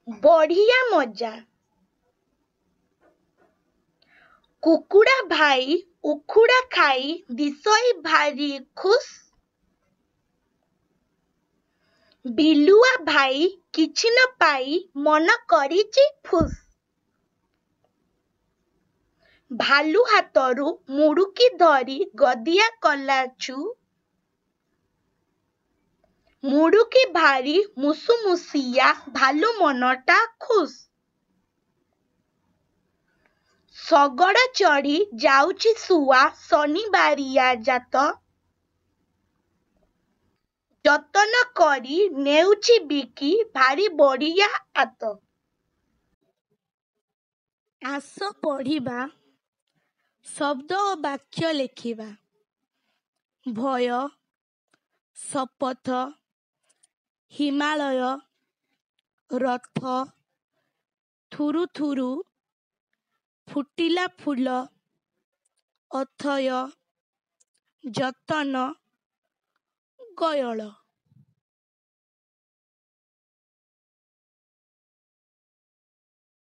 ବଢ଼ିଆ ମଜା। କୁକୁଡ଼ା ଭାଇ ଉଖୁଡ଼ା ଖାଇ ଦିଶଇ ଭାରି ଖୁସ୍। ବିଲୁଆ ଭାଇ କିଛି ନ ପାଇ ମନ କରିଚି ଫୁସ୍। ଭାଲୁ ହାତରୁ ମୁଡୁକି ଧରି ଗଦିଆ କଲା ଛୁ। ମୁଡୁକି ଭାରି ମୁସୁମୁସିଆ, ଭାଲୁ ମନଟା ଖୁସ୍। ଶଗଡ଼ ଚଢ଼ି ଯାଉଛି ଶୁଆ ଶନିବାରିଆ ଜାତ। ଯତନ କରି ନେଉଛି ବିକି ଭାରି ବଢ଼ିଆ ଆତ। ଆସ ପଢ଼ିବା ଶବ୍ଦ ଓ ବାକ୍ୟ ଲେଖିବା। ଭୟ, ଶପଥ, ହିମାଳୟ, ରଥ, ଥୁରୁଥୁରୁ, ଫୁଟିଲା ଫୁଲ, ଅଥୟ, ଯତନ, ଗୟଳ।